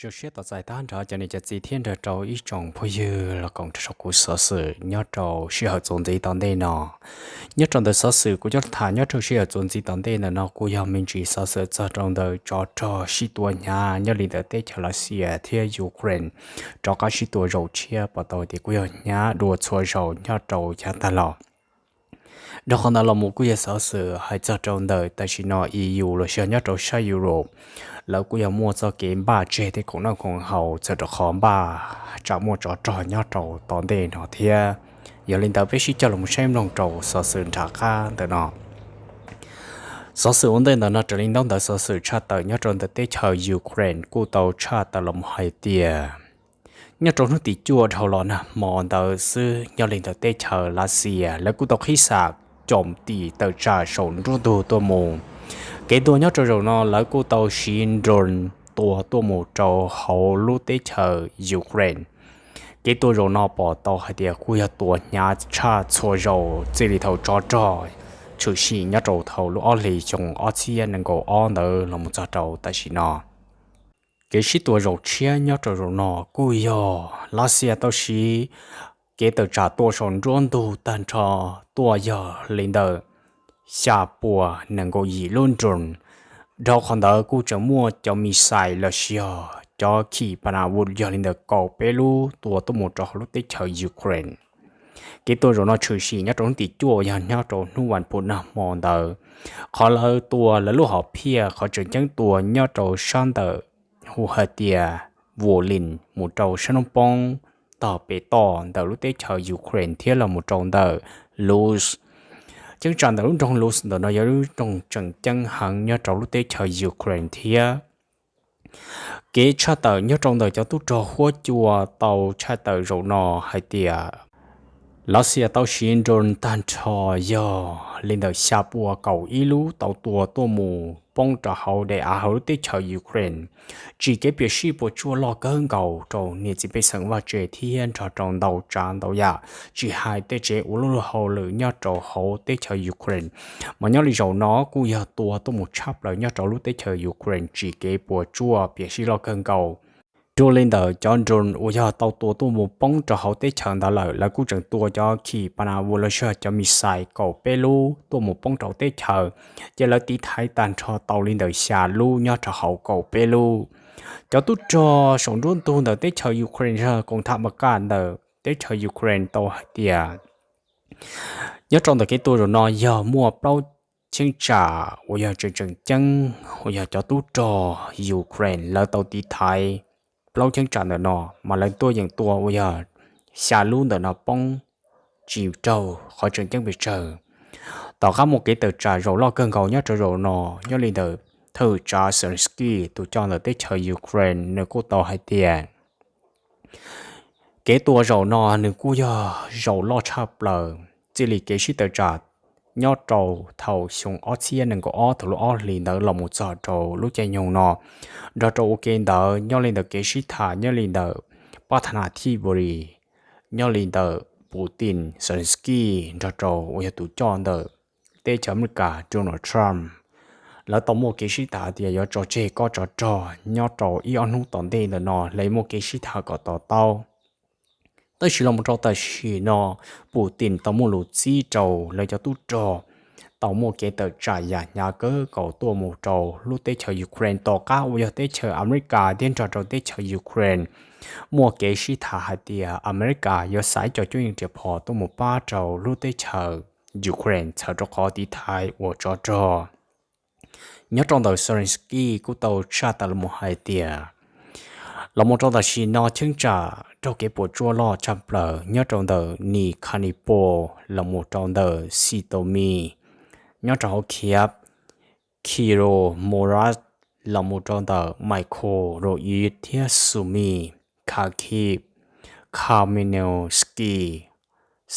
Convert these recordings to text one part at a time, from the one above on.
Zoo siab tos txais tag nrho cov niam cov txiv thiab nrog rau ib tsoom phooj ywg los koom nrog saum kuv xov xwm nyob rau sij hawm txuas ntxiv tom ntej no. Nyob rau ntawm xov xwm kuv coj tham nyob rau sij hawm txuas ntxiv tom ntej ntawm no kuj yog me ntsis xov xwm txog rau ntawm tsov rog sib tua hnyav nyob li ntawm teb chaws Lav Xias thiab Ukraine rov qab sib tua zaum tshiab pom tau tias kuj yog hnyav dua txhua zaus nyob rau yav tag los. Rau qhov ntawd los mus kuj yog xov xwm hais txog rau ntawm tam sim no E U los sis nyob rau sab Europe, lawv kuj yog muaj txoj kev npaj tseg tej khoom noj khoom haus txawm rau qhov npaj tsam muaj tsov rog nyob rau tom ntej no thiab. Yog li ntawd peb sib cog los saib mloog rau xov xwm nram qab ntawm no. Xov xwm ua ntej ntawm no raws li ntaub ntawv xov xwm tshaj tawm nyob rau ntawm teb chaws Ukraine kuj tau tshaj tawm los mus hais tias nyob rau hnub tim cuaj dhau los nag hmo ntawd xwb nyob li ntawm teb chaws Lav Xias lawv kuj tau qhib xam coom tim tawm tsam saum nruab ntug tuaj mus. Kev tua nyob rau zaum no lawv kuj tau siv drone tua tuaj mus rau hauv lub teb chaws Ukraine. Kev tua zaum no pom tau hais tias kuj yog tua hnyav tshaj txhua zaus txij li thaum tsov rog tshwm sim nyob rau thaum lub ob hlis xyoo ob txhiab nees nkaum ob ntawd los mus txog rau tam sim no. Kev sib tua zaum tshiab nyob rau zaum no kuj yog Lav Xias tau siv kev tawm tsam tua saum nruab ntug tag nrho tuaj yog li ntawm xya puas nees nkaum yim lub drone. Dhau qhov ntawd kuj tseem muaj cov missile los sis yog cov khib pa na vus yog li ntawm kaum peb lub tua tuaj mus rau hauv lub teb chaws Ukraine. Kev tua zaum no tshwm sim nyob rau hnub tim cuaj yog nyob rau hnub vas phuv nag hmo ntawd. Qhov lawv tua lawv lub hom phiaj qhov tseem ceeb tua nyob rau sab ntawm hu hais tias Volyn mus rau sab hnub poob tog pem toj ntawm lub teb chaws Ukraine thiab los mus rau ntawm Luhansk. Cheeb tsam ntawm lub nroog Luhansk ntawm no yog lub nroog tseem ceeb heev nyob rau lub teb chaws Ukraine thiab. Kev tshaj tawm nyob rau ntawm cov tub rog huab cua tau tshaj tawm zaum no hais tias Lav Xias tau siv drone tag nrho yog li ntawm xya puas kaum ib lub tau tua tuaj mus poob rau hauv daim av hauv lub teb chaws Ukraine, tsim kev piam sij puas tsuaj loj kawg nkaus rau niam txiv pej xeem vaj tse thiab nrog rau ntau tsav ntau yam, tsis hais tej tsev ua luj hauj lwm nyob rau hauv teb chaws Ukraine. Mas nyob li zaum no kuj yog tua tuaj mus tshaj plaws nyob rau lub teb chaws Ukraine tsim kev puas tsuaj piam sij loj kawg nkaus. Dua li ntawm cov drone uas yog tau tua tuaj mus poob rau hauv teb chaws ntawd lawm, lawv kuj tseem tua cov khib pa na vus los sis cov missile kaum peb lub tuaj mus poob rau teb chaws, ces lawv tiv thaiv tag nrho tau li ntawm xya lub nyob rau hauv kaum peb lub. Cov tub rog saum nruab ntug ntawm teb chaws Ukraine yog koom tham ma kaj ntawm teb chaws Ukraine tau hais tias nyob rau ntawm kev tua zaum no yog muaj plaub cheeb tsam uas yog tseem tseem ceeb uas yog cov tub rog Ukraine lawv tau tiv thaiv. Plaub cheeb tsam ntawm no mas lawv tuaj yeem tua uas yog xya lub ntawm no poob tsis raug qhov tseem ceeb pes tsawg. Tom qab muaj kev tawm tsam zaum loj kawg nkaus nyob rau zaum no, nyob li ntawm thawj tsav Zelensky tus coj ntawm teb chaws Ukraine nws kuj tau hais tias kev tua zaum no nws kuj yog zaum loj tshaj plaws txij li kev sib tawm tsam nyob rau thaum xyoo ob txhiab nees nkaum ob thaum lub ob hlis ntawd los mus txog rau lub caij nyoog no. Nrog rau ua ke ntawd nyob li ntawm kev sib tham nyob li ntawm pab thab na thib bos lis, nyob li ntawm Putin, Zelensky nrog rau uas yog tus coj ntawm teb chaws Amelikas Donald Trump, lawv tau muaj kev sib tham tias yuav tso tseg kob tsov rog nyob rau ib ob hnub tom ntej ntawm no lawv muaj kev sib tham kom to taub. Tab sis los mus rau tam sim no, Putin tau muaj lus txib rau lawv cov tub rog tau muaj kev tawm tsam yam hnyav kawg nkaus tuaj mus rau lub teb chaws Ukraine tom qab uas yog teb chaws Amelikas thiab nrog rau teb chaws Ukraine muaj kev sib tham hais tias Amelikas yuav xa ib co cuab yeej riam phom tuaj mus pab rau lub teb chaws Ukraine txhawm rau qhov tiv thaiv ua tsov rog. Nyob rau ntawm Zelensky kuj tau tshaj tawm los mus hais tias los mus rau tam sim no cheeb tsam raug kev puas tsuaj loj tshaj plaws nyob rau ntawm Nikanipo los mus rau ntawm Sitomi, nyob rau hauv Kyiv, Kiro Moras los mus rau ntawm Mykolaiv thiab Sumy, Kharkiv, Khmelnytskyi,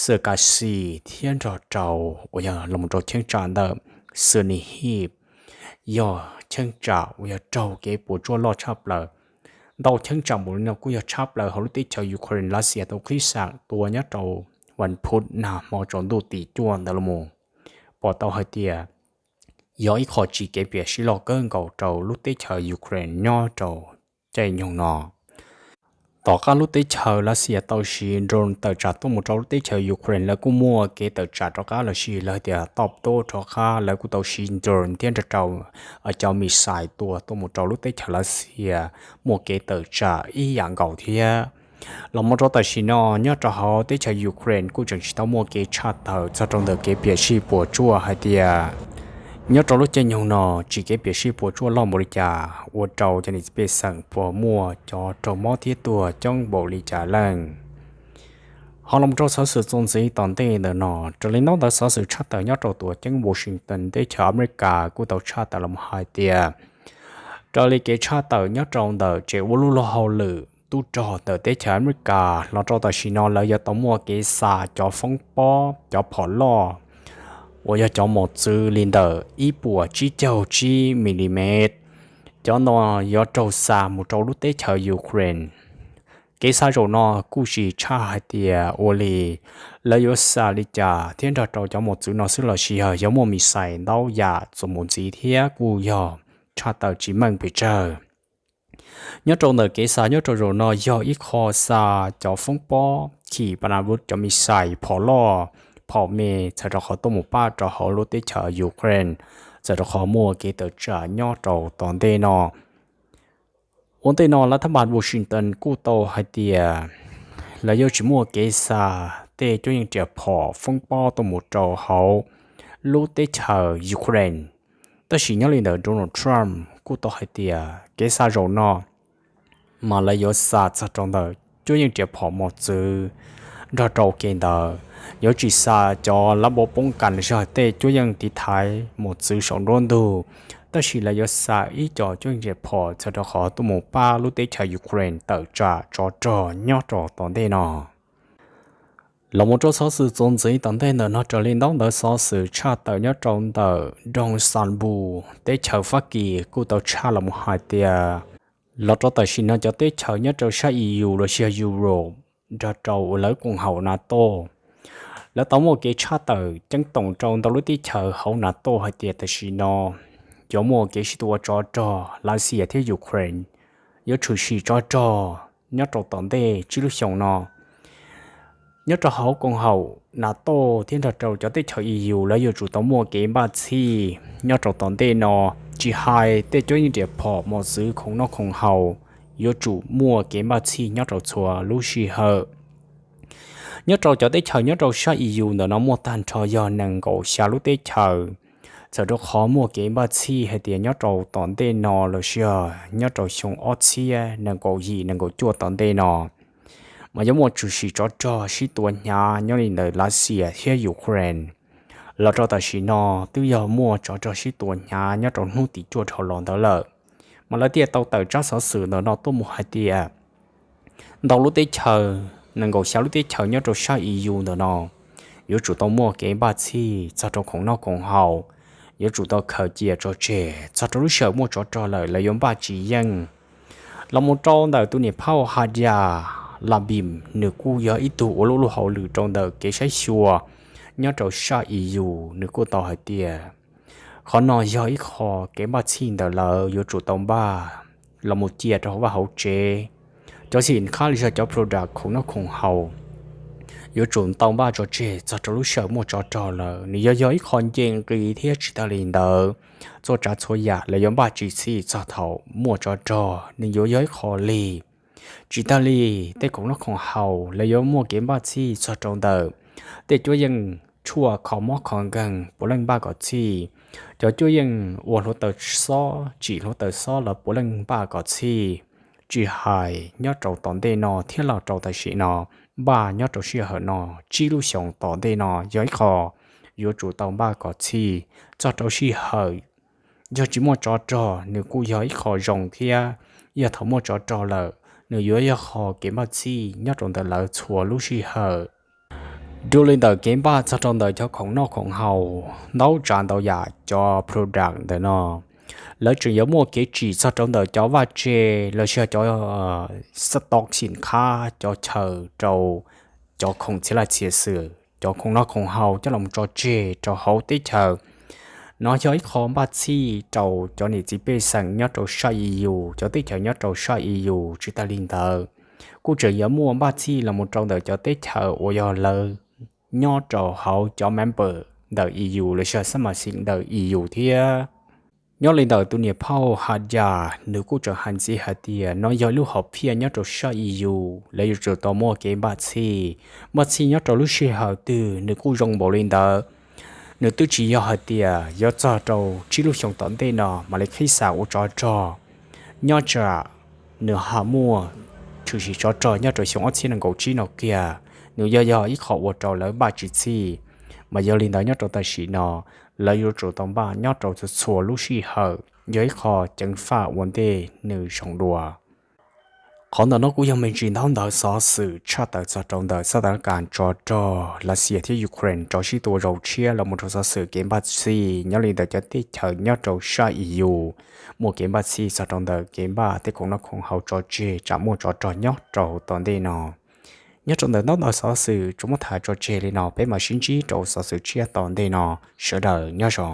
Cherkasy thiab nrog rau uas yog los mus rau cheeb tsam ntawm Chernihiv, yog cheeb tsam uas yog raug kev puas tsuaj loj tshaj plaws. Ntau cheeb tsam npaum li no kuj yog tshaj plaws hauv lub teb chaws Ukraine Lav Xias tau qhib xam tua nyob rau vas phuv nag hmo tsaus ntuj tim cuaj ntawd los mus, pom tau hais tias yog ib qho tsim kev piam sij loj kawg nkaus rau lub teb chaws Ukraine nyob rau caij nyoog no. Tom qab lub teb chaws Lav Xias tau siv drone tawm tsam tuaj mus rau lub teb chaws Ukraine, lawv kuj muaj kev tawm tsam rov qab los sis lawv tias toj tub rov qab, lawv kuj tau siv drone thiab nrog rau cov missile tua tuaj mus rau lub teb chaws Lav Xias muaj kev tawm tsam ib yam nkaus thiab. Los mus rau tam sim no nyob rau hauv teb chaws Ukraine kuj tseem tsis tau muaj kev tshaj tawm txog rau ntawm kev piam sij puas tsuaj hais tias nyob rau lub caij nyoog no tsis kev piam sij puas tsuaj loj npaum li cas ua rau cov niam txiv pej xeem puas muaj cov raug mob thiab tuag coob npaum li cas leej. Ho los rau xov xwm txuas ntxiv tom ntej ntawm no, raws li ntaub ntawv xov xwm tshaj tawm nyob rau tuam ceeb Washington teb chaws Amelikas kuj tau tshaj tawm los hais tias raws li kev tshaj tawm nyob rau ntawm tsev ua luj luag hauj lwm tub rog ntawm teb chaws Amelikas los rau tam sim no lawv yuav tau muaj kev xa cov foob pob cov phom loj uas yog cov mos txwv li ntawm ib puas tsib caug tsib milimev, cov no yuav raug xa mus rau lub teb chaws Ukraine. Kev xa zaum no kuj tsis tshaj hais tias ua li lawv yuav xa li cas thiab nrog rau cov mos txwv no xwb los sis yog yuav muaj missile ntau yam txuas mus ntxiv thiab kuj yog tshaj tawm tsis meej pes tsawg. Nyob rau ntawm kev xa nyob rau zaum no yog ib qho xa cov foob pob khim panavut cov missile phom loj phom me txhawm rau qhov tuaj mus pab rau hauv lub teb chaws Ukraine, txhawm rau qhov muaj kev tawm tsam nyob rau tom ntej no. Ua ntej no lawv thab npas Washington kuj tau hais tias lawv yuav tsis muaj kev xa tej cuab yeej riam phom foob pob tuaj mus rau hauv lub teb chaws Ukraine. Tab sis nyob li ntawm Donald Trump kuj tau hais tias kev xa zaum no mas lawv yuav xa txog rau ntawm cuab yeej riam phom mos txwv nrog rau kev ntawd, yuav tsis xa cov lab npau poob kas los yog tej cuab yeej tiv thaiv mos txwv saum nruab ntug, tab sis lawv yuav xa ib co cuab yeej riam phom txhawm rau qhov tuaj mus pab lub teb chaws Ukraine tawm tsam tsov rog nyob rau tom ntej no. Los mus rau xov xwm txuas ntxiv tom ntej ntawm no raws li ntaub ntawv xov xwm tshaj tawm nyob rau ntawm Donetsk teb chaws Fab Kis kuj tau tshaj los mus hais tias los rau tam sim no cov teb chaws nyob rau sab E U los sis yog Europe nrog rau uas lawv koom haum NATO, lawv tau muaj kev tshaj tawm ceeb toom rau ntau lub teb chaws hauv NATO hais tias tam sim no yuav muaj kev sib tua tsov rog Lav Xias thiab Ukraine, yuav tshwm sim tsov rog nyob rau tom ntej tsib lub xyoos no. Nyob rau hauv koom haum NATO thiab nrog rau cov teb chaws E U lawv yuav tsum tau muaj kev npaj txhij nyob rau tom ntej no, tsis hais tej cuab yeej riam phom mos txwv khoom noj khoom haus, yuav tsum muaj kev npaj txhij nyob rau txhua lub sij hawm. Nyob rau cov teb chaws nyob rau sab E U ntawm no muaj tag nrho yog nees nkaum xya lub teb chaws, txhawm rau qhov muaj kev npaj txhij hais tias nyob rau tom ntej no los sis yog nyob rau xyoo ob txhiab nees nkaum yim nees nkaum cuaj tom ntej no mas yuav muaj tshwm sim tsov rog sib tua hnyav nyob li ntawm Lav Xias thiab Ukraine. Los rau tam sim no twb yog muaj tsov rog sib tua hnyav nyob rau hnub tim cuaj dhau los ntawd lawm, mas lawv thiaj tau tawm tsab xov xwm ntawm no tuaj mus hais tias ntau lub teb chaws, nees nkaum xya lub teb chaws nyob rau sab E U ntawm no yuav tsum tau muaj kev npaj txhij txog rau khoom noj khoom haus, yuav tsum tau khaws cia tso tseg txog rau lub sij hawm muaj tsov rog lawm lawv yuav npaj tsis yeej. Los mus rau ntawm tus niam phauj Hadia Labim, nws kuj yog ib tug ua lub luj hauj lwm rau ntawm kev saib xyuas nyob rau sab E U, nws kuj tau hais tias qhov no yog ib qho kev npaj txhij ntawm lawv yuav tsum tau npaj los mus cia rau hauv vaj hauv tsev. Cov xim khab los yog cov product khoom noj khoom haus yuav tsum tau npaj tso tseg txog rau lub sij hawm muaj tsov rog lawm. Nws yuav yog ib qho nce nqi thiab tsis tag li ntawd, txhua tsav txhua yam lawv yuav npaj tsis txhij txog thaum muaj tsov rog, nws yuav yog ib qho lig. Tsis tag li, tej khoom noj khoom haus lawv yuav muaj kev npaj txhij txog rau ntawm tej cuab yeej tshuaj kho mob kho nkeeg puav leej npaj kom txhij, cov cuab yeej ua hluav taws xob, tsim hluav taws xob lawv puav leej npaj kom txhij. Tsis hais nyob rau tom ntej no thiab los rau tam sim no, npaj nyob rau sij hawm no tsib lub xyoos tom ntej no yog ib qho yuav tsum tau npaj kom txhij txog rau sij hawm. Yog tsis muaj tsov rog nws kuj yog ib qho zoo thiab, yog thaum muaj tsov rog lawm nws yuav yog qho kev npaj txhij nyob rau ntawm lawv txhua lub sij hawm. Dua li ntawm kev npaj txog rau ntawm cov khoom noj khoom haus ntau tsav ntau yam, cov product ntawm no lawv tseem yuav muaj kev tsim txog rau ntawm cov vaj tse los sis cov stock xim khab, cov chaw rau cov khoom txhiab laj txhiab xwm, cov khoom noj khoom haus coj los tso tseg rau hauv teb chaws Nov yog ib qho npaj txhij rau cov niam txiv pej xeem nyob rau sab E U, cov teb chaws nyob rau sab E U. Tsis tas li ntawd, kuj tseem yuav muaj npaj txhij los mus rau ntawm cov teb chaws uas yog lawv nyob rau hauv cov member ntawm E U los yog xab mas xim ntawm E U thiab. Nyob li ntawm tus niam phauj Has Yas, nws kuj tseem hais ntxiv hais tias nov yog lub hom phiaj nyob rau sab E U, lawv yuav tsum tau muaj kev npaj txhij. Npaj txhij nyob rau lub sij hawm twg nws kuj zoo npaum li ntawd. Nws twb tsis yog hais tias yuav txog rau tsib lub xyoo tom ntej no mam li qhib xas ua tsov rog. Nyob tsam nws ho muaj tshwm sim tsov rog nyob rau xyoo ob txhiab nees nkaum tsib no kiag, nws yog yog ib qho ua rau lawv npaj tsis txhij. Mas yog li ntawd nyob rau tam sim no, lawv yuav tsum tau npaj nyob rau txhua txhua lub sij hawm, yog ib qho ceev faj ua ntej nws zoo dua. Qhov ntawm no kuj yog me ntsis ntaub ntawv xov xwm tshaj tawm txog rau ntawm xab tas kas tsov rog Lav Xias thiab Ukraine rov sib tua zaum tshiab los mus rau xov xwm kev npaj txhij nyob li ntawm cov teb chaws nyob rau sab E U, muaj kev npaj txhij txog rau ntawm kev npaj tej khoom noj khoom haus tso tseg tsam muaj tsov rog nyob rau tom ntej no. Nyob rau ntawm ntaub ntawv xov xwm tsuas muab tham tso tseg li no, peb mam sib ntsib rau xov xwm tshiab tom ntej no. Sawv daws nyob zoo.